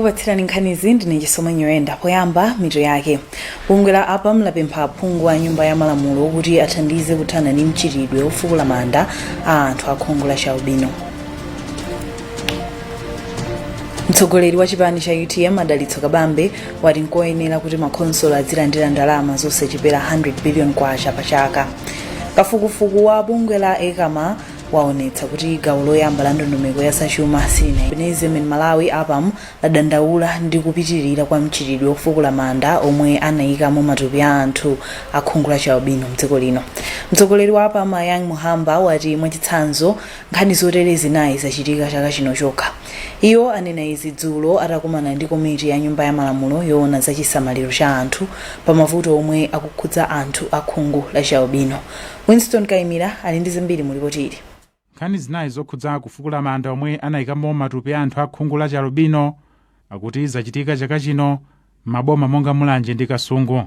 Okupatsirani nkhanizi ndine Chisomo Nyirenda. Poyamba, mitu yake. Bungwe la APAM lapempha aphungu a Nyumba ya Malamulo kuti athandize kuthana ndi mchitidwe ofukula manda a anthu a khungu la chialubino. Mtsogoleri wa chipani cha UTM, a Dalitso Kabambe, wati nkoyenera kuti makhonsolo adzilandira ndalama zosachepera 100 billion kwacha pa chaka. Kafukufuku wa bungwe la ECAMA waonetsa kuti gawo loyamba la ndondomeko ya zachuma silina. Albinism in Malawi, APAM, ladandaula ndi kupitirira kwa mchitidwe ofukula manda omwe anayikamo matupi a anthu a khungu la chialubino mdziko lino. Mtsogoleri wa APAM, a Young Muhamba, wati mwachitsanzo nkhani zotere zinayi zachitika chaka chino chokha. Iwo anena izi dzulo atakumana ndi komiti ya Nyumba ya Malamulo yoona za chisamaliro cha anthu pa mavuto omwe akukhudza anthu a khungu la chialubino. Winston Kaimira ali ndi zambiri mu lipoti ili. Nkhani zinayi zokhudza kufukula manda omwe anayikamo matupi a anthu a khungu la chialubino akuti zachitika chaka chino m'maboma monga Mulanje ndi Kasungu.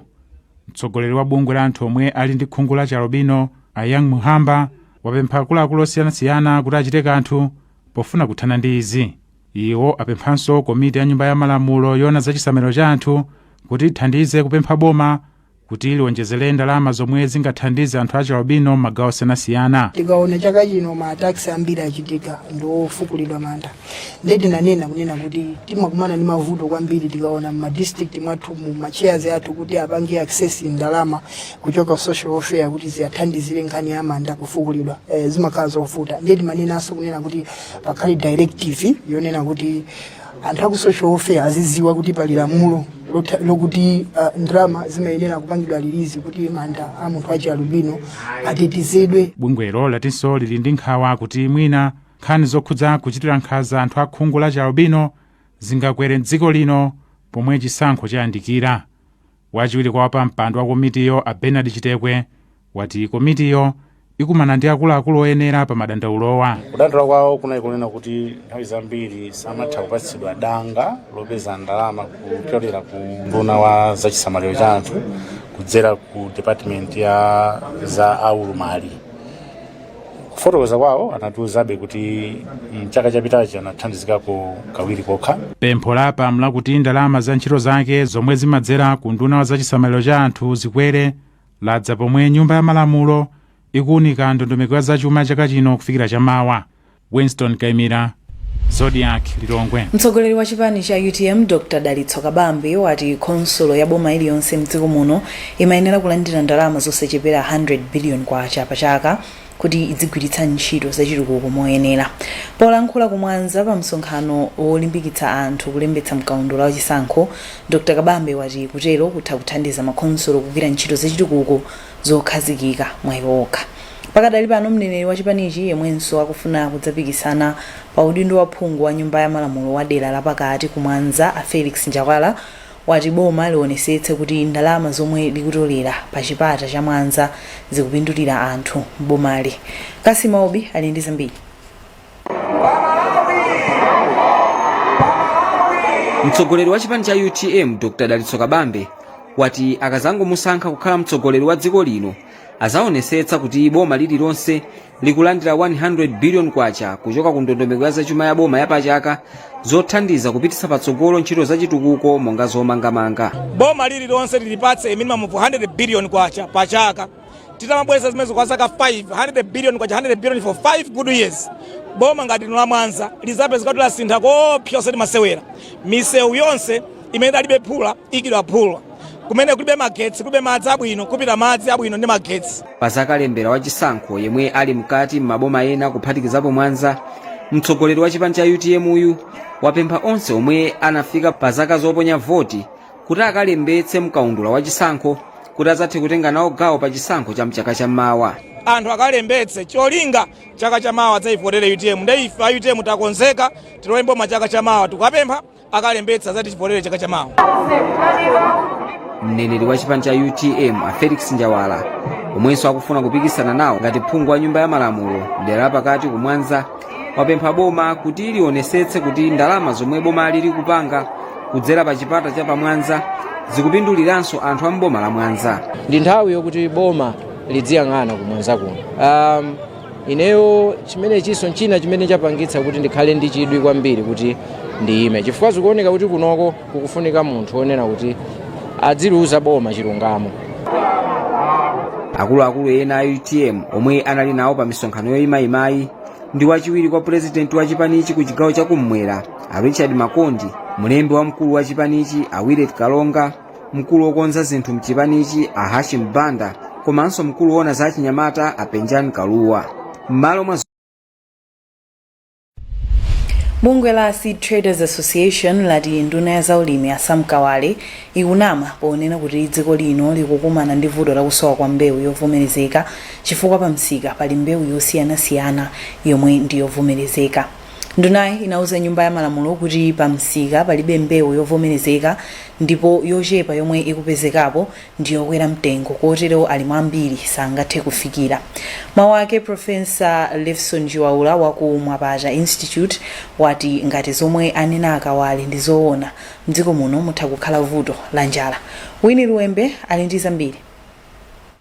Mtsogoleri wa bungwe la anthu omwe ali ndi khungu la chialubino, a Young Muhamba, wapempha akuluakulu osiyanasiyana kuti achite kanthu pofuna kuthana ndi izi. Iwo apemphanso komiti ya Nyumba ya Malamulo yoona za chisamaliro cha anthu kuti ithandize kupempha boma kuti liwonjezere ndalama zomwe zingathandize anthu a chialubino m'magawo osiyanasiyana. Tikaona chaka chino, ma attacks ambiri achitika ndi ofukulidwa manda. Ndiye tinanena kunena kuti timakumana ndi mavuto kwambiri tikaona ma district mwathu mu ma chairs athu kuti apange access ndalama kuchoka social welfare kuti ziyathandizire nkhani ya manda kufukulidwa, zimakhala zovuta. Ndiye timanenanso kunena kuti pakhale directive yonena kuti anthu aku social welfare aziziwa kuti pali lamulo lokuti ndalama zimayenera kupangidwa release kuti manda a munthu achialubino atetezedwe. Bungwelo latinso lili ndi nkhawa kuti mwina nkhani zokhudza kuchitira nkhanza anthu a khungu la chialubino zingakwere mdziko lino pomwe chisankho chayandikira. Wachiwiri kwa wapampando wa komitiyo, a Bernard Chitekwe, wati komitiyo ikumana ndi akuluakulu oyenera pa madandaulowa. Kudandaula kwawo kunali kunena kuti nthawi zambiri samatha kupatsidwa danga lopeza ndalama kupyolera ku unduna wa zachisamaliro cha anthu kudzera ku department ya za aulumali. Kufotokoza kwawo anatiuzabe kuti mchaka chapitachi anathandizikako kawiri kokha. Pempho la APAM lakuti ndalama za ntchito zake zomwe zimadzera ku unduna wa zachisamaliro cha anthu zikwere ladza pomwe Nyumba ya Malamulo ikuunika ndondomeko ya zachuma chaka chino kufikira chamawa. Winston Kaimira, Zodiak, Lilongwe. Mtsogoleri wa chipani cha UTM, Dr Dalitso Kabambe, wati khonsolo ya boma iliyonse mdziko muno imayenera kulandira ndalama zosachepera 100 billion kwacha pa chaka kuti idzigwiritsa ntchito zachitukuko moyenera. Polankhula ku Mwanza pa msonkhano wolimbikitsa anthu kulembetsa mkaundula wa chisankho, Dr Kabambe wati kutero kutha kuthandiza makhonsolo kugwira ntchito zachitukuko zokhazikika mwa iwo okha. Pakadali pano, mneneri wa chipanichi yemwenso akufuna kudzapikisana pa udindo wa phungu wa Nyumba ya Malamulo wa dera lapakati ku Mwanza, a Felix Njawala, wati boma lionesetse kuti ndalama zomwe likutolera pa chipata cha Mwanza zikupindulira anthu m'bomali. Kasima Obi ali ndi zambiri. Mtsogoleri wa chipani cha UTM, Dr Dalitso Kabambe, wati akazangomusankha kukhala mtsogoleri wa dziko lino, azaonesetsa kuti boma lililonse likulandira 100 billion kwacha kuchoka ku ndondomeko ya zachuma ya boma yapachaka zothandiza kupititsa patsogolo ntchito zachitukuko monga zomangamanga. Boma lililonse lilipatse a minimum of 100 billion kwacha pachaka. Titamabweza zimenezo kwa zaka 5, 100 billion kwacha, 100 billion for 5 good years, boma ngati lino la Mwanza lizapezeka kuti lasintha koopsa, osati masewera. Misewu yonse imene idalibe phula ikidwa phula, kumene kulibe magetsi, kulibe madzi abwino, kupita madzi abwino ndi magetsi. Pa zakalembera wa chisankho yemwe ali mkati m'maboma ena kuphatikizapo Mwanza, mtsogoleri wa chipani cha UTM uyu wapempha onse omwe anafika pa zaka zoponya voti kuti akalembetse mkaundula wa chisankho kuti adzathe kutenga nawo gawo pa chisankho cha mchaka chammawa. Anthu akalembetse, cholinga chaka chamawa adzayivotere UTM. Nde ife a UTM takonzeka tilowe mboma chaka chamawa. Tikapempha akalembetsa adzativotere chaka chamawa. Mneneri wa chipani cha UTM, a Felix Njawala, omwenso akufuna kupikisana nawo ngati phungu wa Nyumba ya Malamulo mdera lapakati ku Mwanza, wapempha boma kuti lionesetse kuti ndalama zomwe bomali likupanga kudzera pa chipata cha pamwanza zikupinduliranso anthu a mboma la Mwanza. Ndi nthawi yokuti boma lidziyang'ana ku Mwanza kuno. Ineyo chimene chinso china chimene chapangitsa kuti ndikhale ndi chidwi kwambiri kuti Ndiyime chifukwa zikuoneka kuti kunoko kukufunika munthu wonena kuti adziliuza boma chilungamo. Akuluakulu ena a UTM omwe anali nawo pa misonkhano yoyimayimayi ndi wachiwiri kwa purezidenti wa chipanichi ku chigawo chakummwera a Richard Makondi, mlembi wamkulu wa chipanichi a Willet Kalonga, mkulu wokonza zinthu mchipanichi a Hashim Banda, komanso mkulu woona za achinyamata a Penjani Kaluwa. M'malo mwa Bungwe la Seed Traders Association lati nduna ya zaulimi a Sam Kawale ikunama ponena kuti dziko lino likukumana ndi vuto lakusowa kwa mbewu yovomerezeka chifukwa pa msika pali mbewu yosiyanasiyana yomwe ndi yovomerezeka. Ndunayi inauza nyumba ya malamulo kuti pa msika palibe mbewu yovomerezeka ndipo yochepa yomwe ikupezekapo ndi yokwera mtengo kotero alimi ambiri sangathe kufikira. Mawu ake Professor Levison Chiwaula wa ku Mwapata Institute wati ngati zomwe anena a Kawale ndi zoona, mdziko muno mutha kukhala vuto la njala. Winnie Luwembe ali ndi zambiri.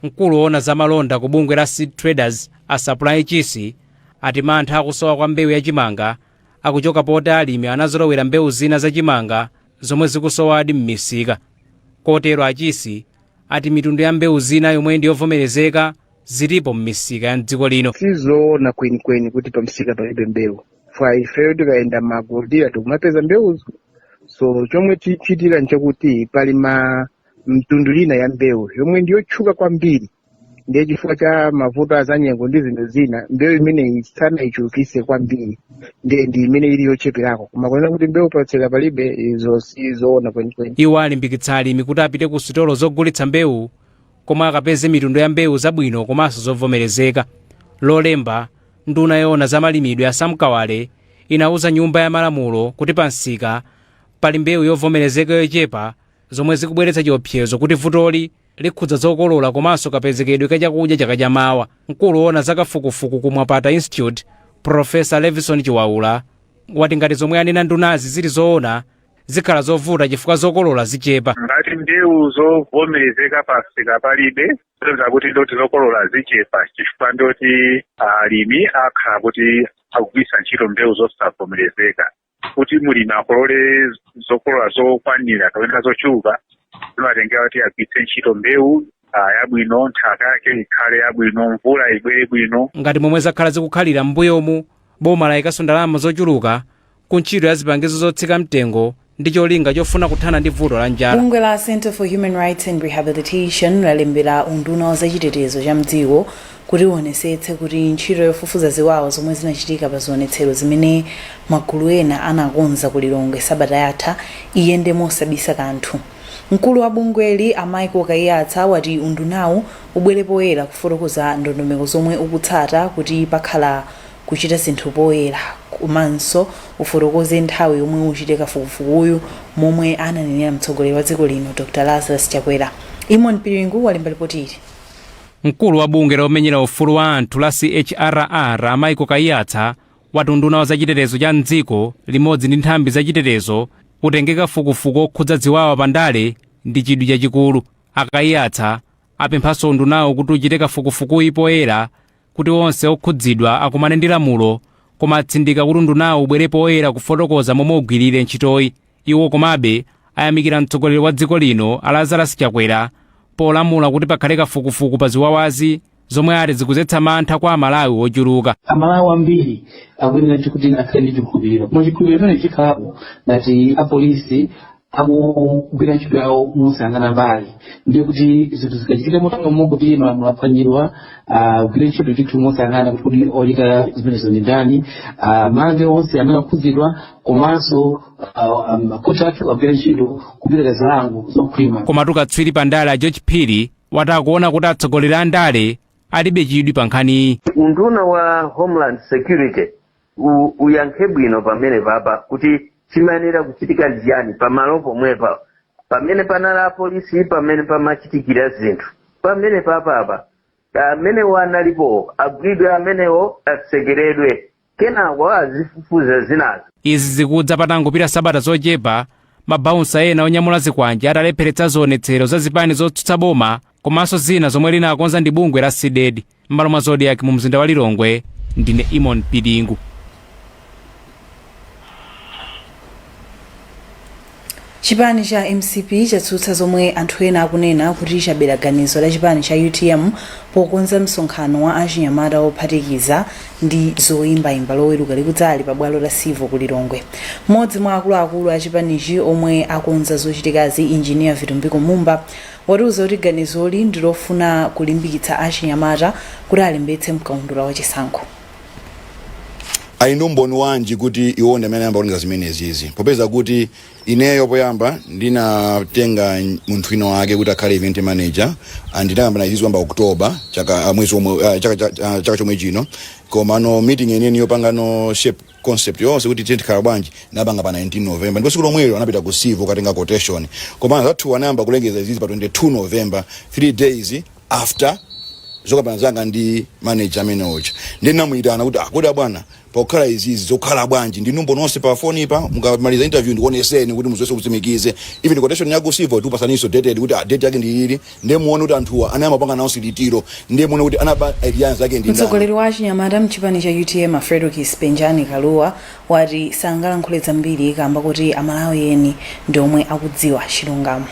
Mkulu woona za malonda ku bungwe la Seed Traders a Supply Chisi ati mantha akusowa kwa mbewu ya chimanga akuchoka poti alimi anazolowera mbewu zina za chimanga zomwe zikusowadi m'misika. Kotero a Chisi ati mitundu ya mbewu zina yomwe ndi yovomerezeka zilipo m'misika ya mdziko lino. Sizoona kwenikweni kuti pamsika palibe mbewu, chifukwa ifeyo tikayenda ma agro dealer tikumapeza mbewuzo. So chomwe chichitika nchakuti pali ma mtundu ina ya mbewu yomwe ndiyotchuka kwambiri, ndiye chifukwa cha mavuto azanyengo ndi zinthu zina mbewu imeneyi sanayichulukise kwambiri, ndiye ndi imene ili yocheperako. Koma kunena kuti mbewu pamsika palibe, izo sizoona kwenikweni. Iwo alimbikitsa alimi kuti apite ku sitolo zogulitsa mbewu komwe akapeze mitundu ya mbewu zabwino komanso zovomerezeka. Lolemba, nduna yoona za malimidwe a Sam Kawale inauza nyumba ya malamulo kuti pamsika pali mbewu yovomerezeka yochepa zomwe zikubweretsa chiopsezo kuti vutoli likhudza zokolola komanso kapezekedwe ka chakudya chaka chamawa. Mkulu woona za kafukufuku ku Mwapata Institute, Professor Levison Chiwaula, wati ngati zomwe anena ndunazi zili zoona, zikhala zovuta chifukwa zokolola zichepa. Ngati mbewu zovomerezeka pamsika palibe, kusonyeza kuti ndoti zokolola zichepa, chifukwa ndoti alimi akhala kuti akugwiritsa ntchito mbewu zosavomerezeka. Kuti mulimi akolole zokolola zokwanira kapena zochuluka, zimatengera kuti agwiritse ntchito mbewu yabwino, nthaka yake ikhale yabwino, mvula ibwere bwino. Ngati momwe zakhala zikukhalira m'mbuyomu, boma layikanso ndalama zochuluka ku ntchito ya zipangizo zotsika mtengo ndi cholinga chofuna kuthana ndi vuto la njala. Bungwe la Center for Human Rights and Rehabilitation lalembera unduna wa zachitetezo cha mdziko kuti uonesetse kuti ntchito yofufuza ziwawa zomwe zinachitika pa zionetsero zimene magulu ena anakonza ku Lilongwe sabata yatha iyende mosabisa kanthu. Mkulu wa bungweli a Michael Kaiyatsa wati undunawu ubwere poyera kufotokoza ndondomeko zomwe ukutsata kuti pakhala kuchita zinthu poyera komanso ufotokoze nthawi yomwe uchite kafukufukuyu momwe ananenera mtsogoleri wa dziko lino Dr Lazarus Chakwera. Imon Piringu walemba ripoti ili. Mkulu wa bungwe lomenyera ufulu wa anthu la CHRR a Michael Kaiyatsa wati unduna wa zachitetezo cha mdziko limodzi ndi nthambi zachitetezo utenge kafukufuku okhudza ziwawa pa ndale ndi chidwi chachikulu. A Kaiyatsa apemphanso undunawo kuti uchite kafukufukuyi poyera kuti onse okhudzidwa akumane ndi lamulo, koma atsindika kuti undunawo ubwere poyera kufotokoza momwe ugwirire ntchitoyi. Iwo komabe ayamikira mtsogoleri wa dziko lino a Lazarus Chakwera polamula kuti pakhale kafukufuku pa ziwawazi zomwe ati zikudzetsa mantha kwa Amalawi ochuluka. Amalawi ambiri akuyenera kuti akhale ndi chikhulupiriro, koma chikhulupiriro chimene chikhalapo ngati apolisi akugwira ntchito yawo mosayang'ana mbali, ndiye kuti zinthu zikachitika moteromo kuti malamulo aphwanyidwa, agwire ntchito ndithu mosayang'ana kuti kodi ochita zimenezo ndi ndani, amange onse amene akhudzidwa, komanso makhoti athu agwire ntchito kupereka zilango zokhwima. Komatu katswiri pa ndale a George Phiri wati akuona kuti atsogoleri a ndale alibe chidwi pa nkhaniyi. Unduna wa Homeland Security uyankhe bwino pamene papa kuti chimayenera kuchitika ndi chiyani pamalo pomwepa pamene panali apolisi, pamene pamachitikira zinthu pamene papapa, amenewo analipo agwidwe, amenewo atsekeredwe, kenako azifufuza zinazo. Izi zikudza patangopita sabata zochepa mabaunsa ena onyamula zikwanje atalepheretsa zionetsero za zipani zotsutsa boma komanso zina zomwe linakonza ndi bungwe la CDEDI. M'malo mwa Zodiak mu mzinda wa Lilongwe, ndine Imon Piringu. Chipani cha MCP chatsutsa zomwe anthu ena akunena kuti chabera ganizo la chipani cha UTM pokonza msonkhano wa achinyamata wophatikiza ndi zoyimbayimba Loweruka likudzali pa bwalo la Civo ku Lilongwe. Mmodzi mwa akuluakulu a chipanichi omwe akonza zochitikazi, Engineer Vitumbiko Mumba, watiuza kuti ganizoli ndi lofuna kulimbikitsa achinyamata kuti alembetse mkaundula wa chisankho. Ali ndi umboni wanji kuti iwo ndi amene anayamba kulenga zimenezizi, popeza kuti ineyo poyamba ndinatenga munthu wina wake kuti akhale event manager and ndinayamba izizi kuyamba October chaka mwezi omwe chaka chomwe chino, komano meeting yeniyeni yopangano shape concept yonse kuti tiye tikhala bwanji napanga pa 19 November, ndipo tsiku lomwelo anapita ku Civo kukatenga quotation. Koma anzathu anayamba kulengeza izizi pa 22 November, 3 days after zokambana zanga ndi manager amene uja. Ndiye ndinamuyitana kuti, "Kodi abwana, pakukhala izizi zokhala bwanji? Ndinu mboni nonse pa foni pa, mukamaliza interview ndikuoneseni kuti muzonse kutsimikize. Even quotation yaku Civo tikupasaninso dated kuti date yake ndi ili, ndiye muone kuti anthuwa anayamba panga nawo silitiro, ndiye muone kuti anaba idea zake ndi ndani." Mtsogoleri wa achinyamata mchipani cha UTM, a Fredokiss Penjani Kalua, wati sangalankhule zambiri kamba kuti Amalawi eni ndi omwe akudziwa chilungamo.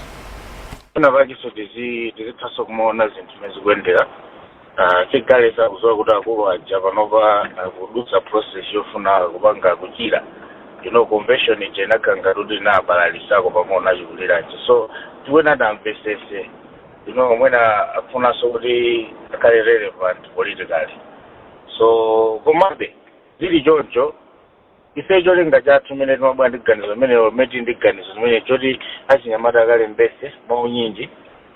Pena pakenso tizithanso kumaona zinthu zimene zikuyendera. Chigale sakudziwa kuti akulu aja panopa akudutsa process yofuna kupanga kuchira. Convention ija inakhala ngati kuti inabalalisako pang'ono achikulirachi, so tikuyenera tamvesese. Mwina akufunanso kuti akhale relevant politically. So komabe zili choncho, ife cholinga chathu mene timabwera ndi ganizo limenelo, mene tili ndi ganizo limene choti achinyamata akalembese mwaunyinji.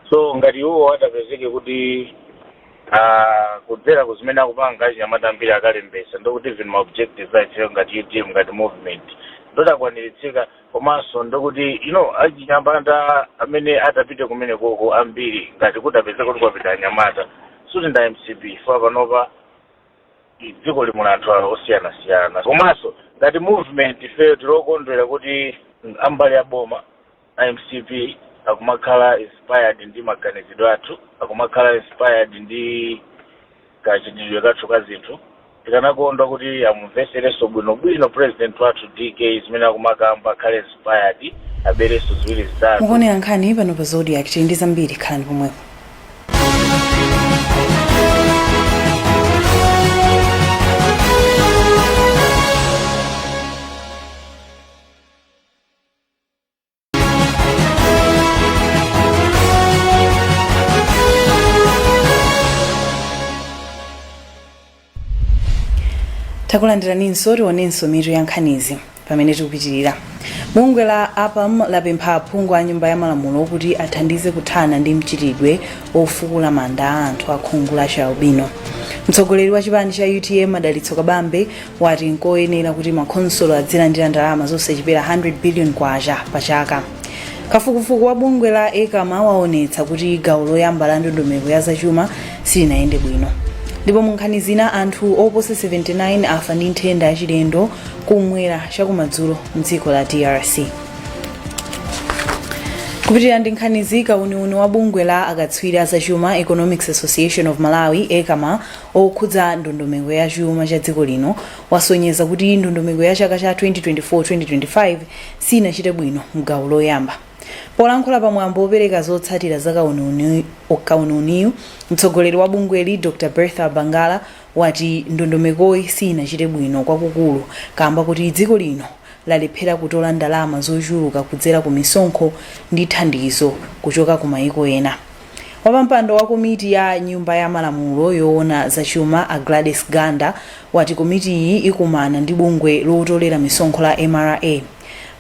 So ngati iwo atapezeke kuti kudzera ku zimene akupanga achinyamata ambiri akalembesa, ndokuti even ma objectives aifeyo ngati UTM, ngati movement, ndotakwaniritsidwa. Komanso ndokuti achinyamata amene atapite kumene koko ambiri, ngati kutapezeka kuti kwapita anyamata, suti nda MCP fa panopa dziko limuli anthu osiyanasiyana. Komanso ngati movement ifeyo tilokondwera kuti ambali ya boma MCP akumakhala inspired ndi maganizidwe athu, akumakhala inspired ndi kachitidwe kathu ka zinthu. Tikanakondwa kuti amumveserenso bwinobwino president wathu DK zimene akumakamba, akhale inspired, aberenso ziwiri zitatu. Mukuonera nkhani pano pa Zodiak. Tili ndi zambiri, khalani pomwepo. Takulandiraninso. Tionenso mitu ya nkhanizi pamene tikupitirira. Bungwe la APAM lapempha aphungu a Nyumba ya Malamulo kuti athandize kuthana ndi mchitidwe ofukula manda a anthu a khungu la chialubino. Mtsogoleri wa chipani cha UTM, Dalitso Kabambe, wati nkoyenera kuti makhonsolo adzilandira ndalama zosachepera 100 billion kwacha pa chaka. Kafukufuku wa bungwe la ECAMA waonetsa kuti gawo loyamba la ndondomeko ya zachuma silinayende bwino. Ndipo mu nkhani zina, anthu oposa 79 afa ndi nthenda yachilendo kumwera chakumadzulo mdziko la DRC. Kupitirira ndi nkhanizi, kauniuni wa bungwe la akatswiri azachuma, Economics Association of Malawi, ECAMA, okhudza ndondomeko ya chuma cha dziko lino wasonyeza kuti ndondomeko ya chaka cha 2024-2025 sinachite bwino mgawo loyamba. Polankhula pamwambo wopereka zotsatira za kauniuniyu, mtsogoleri wa bungweli, Dr Bertha Bangara, wati ndondomekoyi sinachite bwino kwakukulu kamba kuti dziko lino lalephera kutola ndalama zochuluka kudzera ku misonkho ndi thandizo kuchoka ku mayiko ena. Wapampando wa komiti ya Nyumba ya Malamulo yoona zachuma, a Gladys Ganda, wati komitiyi ikumana ndi bungwe lotolera misonkho la MRA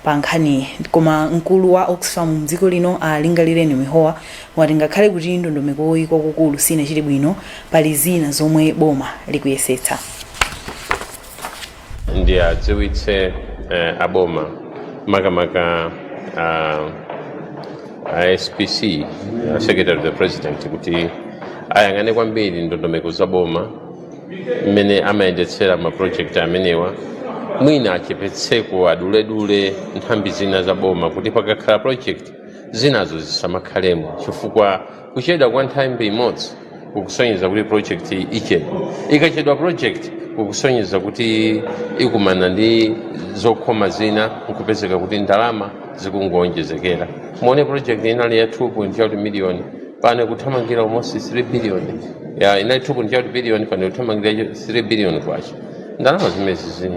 pa nkhaniyi. Koma mkulu wa Oxfam mdziko lino, a Lingalireni Mihowa, wati ngakhale kuti ndondomekoyi kwakukulu sinachite bwino, pali zina zomwe boma likuyesetsa. Ndi adziwitse aboma, makamaka a SPC, Secretary to the President, kuti ayang'ane kwambiri ndondomeko za boma mmene amayendetsera maprojekti amenewa. Mwina achepetseko, aduledule nthambi zina za boma kuti pakakhala project zinazo zisamakhalemo, chifukwa kuchedwa kwa nthambi imodzi kukusonyeza kuti project ichedwa. Ikachedwa project, kukusonyeza kuti ikumana ndi zokhoma zina, nkupezeka kuti ndalama zikungonjezekera. Muone project inali ya 2.8 million, pano ikuthamangira almost 3 billion. Ya inali 2.8 billion, pano ikuthamangira 3 billion kwacha. Ndalama zimenezi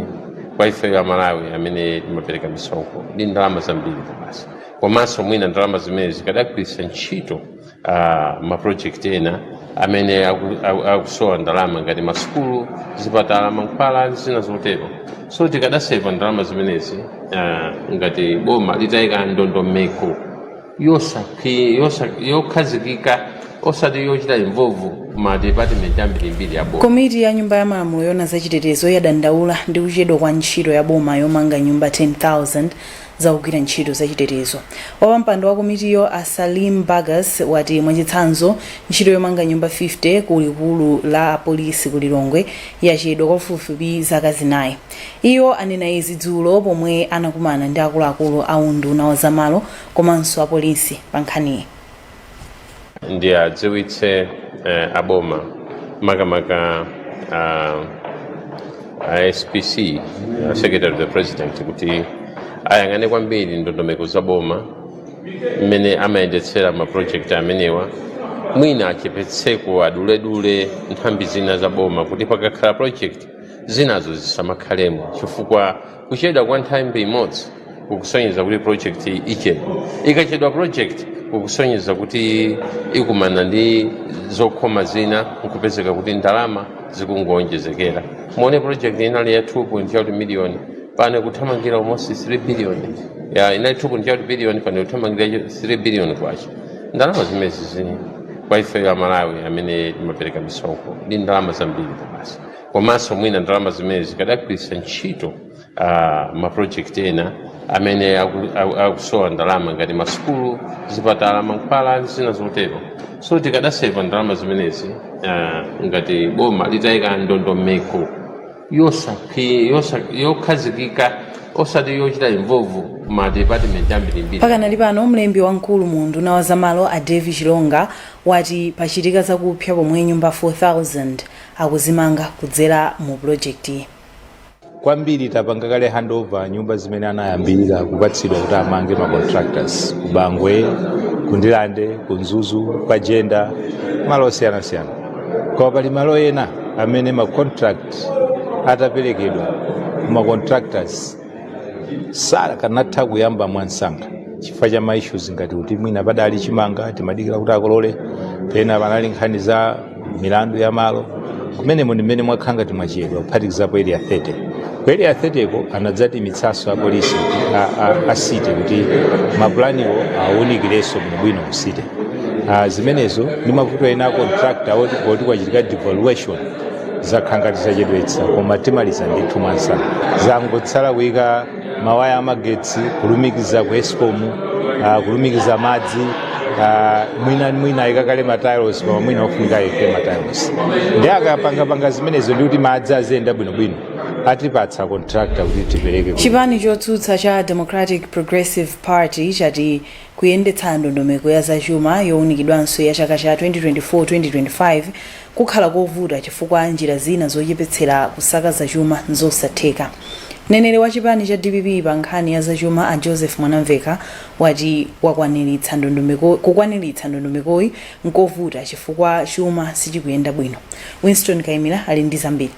kwa ife a Malawi amene timapereka misonkho ndi ndalama zambiri basi. Komanso mwina ndalama zimenezi zikadagwiritsa ntchito maproject ena amene akusowa ndalama ngati masukulu, zipatala, mankhwala ndi zina zotero. So tikadaseva ndalama zimenezi ngati boma litayika ndondomeko yokhazikika, osati yochita involve ma department ambirimbiri ya boma. Komiti ya Nyumba ya Malamulo yona zachitetezo yadandaula ndi kuchedwa kwa ntchito ya boma yomanga nyumba 10,000 zakugwira ntchito zachitetezo. Wapampando wa komitiyo, a Salim Bagas, wati mwachitsanzo ntchito yomanga nyumba 50 ku likulu la apolisi ku Lilongwe yachedwa kwa pafupifupi zaka 4. Iwo anena izi dzulo pomwe anakumana ndi akuluakulu a unduna wa zamalo komanso apolisi pa nkhaniyi. Ndi adziwitse aboma, makamaka a SPC, Secretary to the President, kuti ayang'ane kwambiri ndondomeko za boma, mmene amayendetsera maproject amenewa. Mwina achepetseko, aduledule nthambi zina za boma kuti pakakhala project zinazo zisamakhalemo, chifukwa kuchedwa kwa nthambi imodzi kukusonyeza kuti project ichedwa. Ikachedwa project, kukusonyeza kuti ikumana ndi zokhoma zina, nkupezeka kuti ndalama zikungonjezekera. Muone project inali ya 2.8 million, pano ikuthamangira almost 3 billion. Ya inali 2.8 billion, pano ikuthamangira 3 billion kwacha. Ndalama zimenezi kwa ife a Malawi amene timapereka misonkho ndi ndalama zambiri basi. Komanso mwina ndalama zimenezi zikadagwiritsa ntchito maproject ena amene akusowa ndalama ngati masukulu, zipatala, mankhwala ndi zina zotero. So tikadaseva ndalama zimenezi ngati boma litayika ndondomeko yokhazikika, osati yochita involve ma department ambirimbiri. Pakanali pano, mlembi wamkulu mu unduna wa zamalo, a Davie Chilonga, wati pachitika zakupsa pomwe nyumba 4000 akuzimanga kudzera mu pulojekitiyi. Kwambiri tapanga kale handover nyumba zimene anayambirira kupatsidwa kuti amange ma contractors ku Bangwe, ku Ndirande, ku Mzuzu, kwa Jenda, malo osiyanasiyana. Koma pali malo ena amene ma contract ataperekedwa ku ma contractors sakanatha kuyamba mwansanga chifukwa cha ma issues ngati kuti mwina padali chimanga timadikira kuti akolole, pena panali nkhani za milandu ya malo. Kumenemo ndi mmene mwakhala ngati mwachedwa, kuphatikizapo Area 30. Ku Area 30 ko anadzatimitsanso apolisi kuti a city kuti mapulaniwo awunikirenso bwinobwino ku city. Zimenezo ndi mavuto ena a contractor oti kwachitika devaluation zakhala ngati zachedwetsa, koma timaliza ndithu mwansanga. Zangotsala kuyika mawaya amagetsi, kulumikiza ku ESCOM, kulumikiza madzi, mwina mwina ayika kale ma tiles, koma mwina ofunika ayike ma tiles. Ndi akapangapanga zimenezo ndi kuti madzi aziyenda bwinobwino, atipatsa contractor kuti tipereke. Chipani chotsutsa cha Democratic Progressive Party chati kuyendetsa ndondomeko ya zachuma yowunikidwanso ya chaka cha 2024-2025 kukhala kovuta chifukwa njira zina zochepetsera kusakaza chuma nzosatheka. Mneneri wa chipani cha DPP pa nkhani ya zachuma, a Joseph Mwanamveka, wati kukwaniritsa ndondomekoyi nkovuta chifukwa chuma sichikuyenda bwino. Winston Kaimira ali ndi zambiri.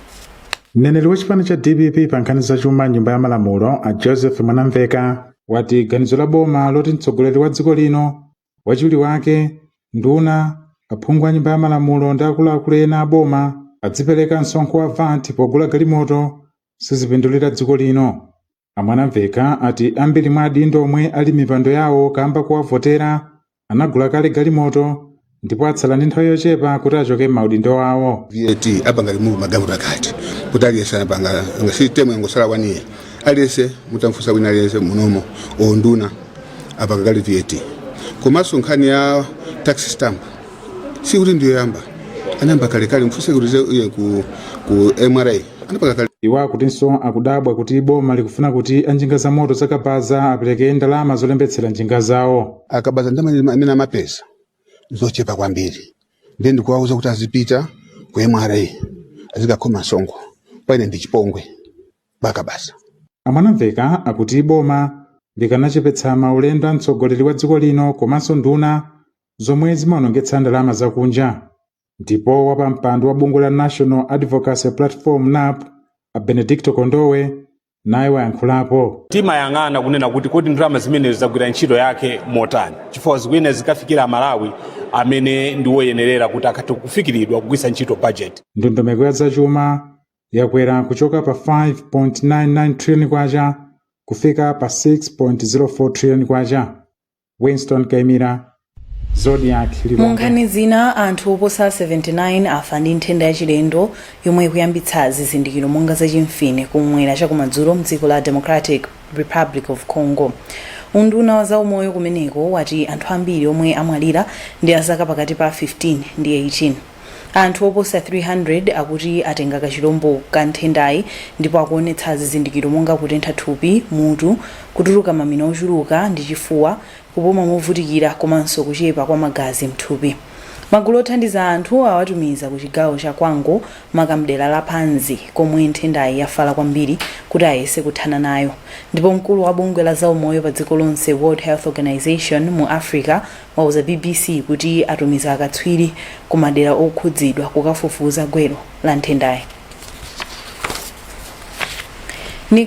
Mneneri wa chipani cha DPP pa nkhani zachuma Nyumba ya Malamulo, a Joseph Mwanamveka, wati ganizo la boma loti mtsogoleri wa dziko lino, wachiwiri wake, nduna, aphungu a Nyumba ya Malamulo ndi akuluakulu ena a boma adzipereka msonkho wa VAT pogula galimoto sizipindulira dziko lino. A Mwanamveka ati ambiri mwa adindo omwe ali mipando yawo kamba kuwavotera anagula kale galimoto ndipo atsala ndi nthawi yochepa kuti achoke m'maudindo awo. VAT apanga remove magalimoto akati kuti aliyense anapanga ngasi term yangosala one year, aliyense mutamfusa wina aliyense munomo onduna apanga kale VAT. Komanso nkhani ya tax stamp sikuti ndiyo yamba, anayamba kalekale. Mfuse kuti iye ku MRA anapanga kale. Iwo akutinso akudabwa kuti boma likufuna kuti anjinga za moto zakabaza apereke ndalama zolembetsera njinga zawo. Akabaza ndalama amene amapeza zochepa kwambiri, ndiye ndikuwauza kuti azipita ku MRA azikakhoma msonkho. Paine ndi chipongwe bakabasa. A Mwanamveka akuti boma likanachepetsa maulendo a mtsogoleri wa dziko lino komanso nduna zomwe zimaonongetsa ndalama zakunja. Ndipo wapampando wa bungwe la National Advocacy Platform, NAP, a Benedicto Kondowe naye wayankhulapo. Timayang'ana kunena kuti kodi ndalama zimenezo zagwira ntchito yake motani, chifukwa zikuyenera zikafikira Amalawi amene ndi woyenerera kuti akathe kufikiridwa kugwiritsa ntchito budget. Ndondomeko ya zachuma yakwera kuchoka pa 5.99 trillion kwacha kufika pa 6.04 trillion kwacha. Winston Kaimira, Zodiak, Mu Lilongwe. nkhani zina, anthu oposa 79 afa ndi nthenda yachilendo yomwe ikuyambitsa zizindikiro monga zachimfine kumwera chakumadzulo mdziko la Democratic Republic of Congo. Unduna wa zaumoyo kumeneko wati anthu ambiri omwe amwalira ndi azaka pakati pa 15 ndi 18. Anthu oposa 300 akuti atenga kachilombo ka nthendayi ndipo akuonetsa zizindikiro monga kutentha thupi, mutu, kutuluka mamina ochuluka ndi chifuwa, kupuma movutikira komanso kuchepa kwa magazi mthupi. Magulu othandiza anthu awatumiza ku chigawo cha Kwango, maka mdera la Panzi komwe nthendayi yafala kwambiri, kuti ayese kuthana nayo. Ndipo mkulu wa bungwe la zaumoyo pa dziko lonse, World Health Organization, mu Africa wauza BBC kuti atumiza akatswiri ku madera okhudzidwa kukafufuza gwero la nthendayi.